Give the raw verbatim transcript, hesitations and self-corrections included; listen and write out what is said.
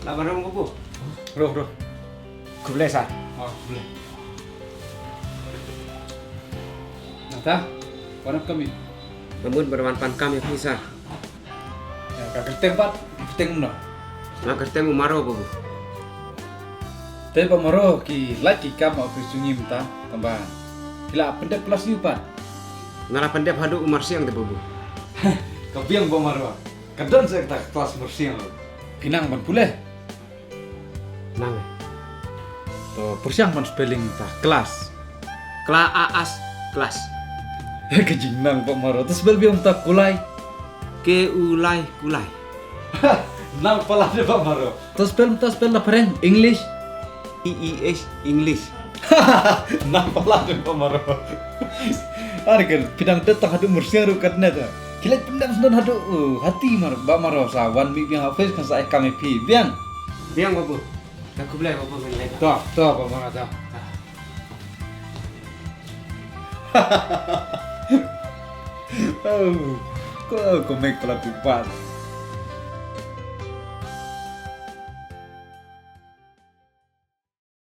Lah ban rung, Babu. Roh, roh. Khublei, sir. Oh, khublei. Nangta, wan ap kami. Namut ba wan pan kam ïa phi, sir. Ïa, ka kyrteng pat, kyrteng kumno? Nga kyrteng u Maro, Babu. Te Bah Maro, ki lait ki kam ha office jong ngi mynta, tangba ki la pyndep klas ïa u pat. Nga la pyndep haduh u Marsiang te, Babu. Ka biang, Bah Maro. Ka don sa kata ka klas Marsiang ruh. Phi nang ban pule? Nang. To pyrshang ban spelling ta klas. Kla a as, klas. Ka jingnang, Bah Maro. To spell biang ta kulai. K U lai, kulai. Nang palat de, Bah Maro. To spell, to spell na phareng, English. E E H, English. Nang palat de, Bah Maro. Are ka phi dang det tang haduh Marsiang ruh katne ta. Ki leit pyndep sdang haduh, uh, hati mar, Bah Maro, sa wan mih biang ha office kan sa ai kam ïa phi biang. Biang, Babu. Ïa, khublei, Babu, ngan leit. To, to, Bah Maro, to. Oh, ko, ko mek palat u pat.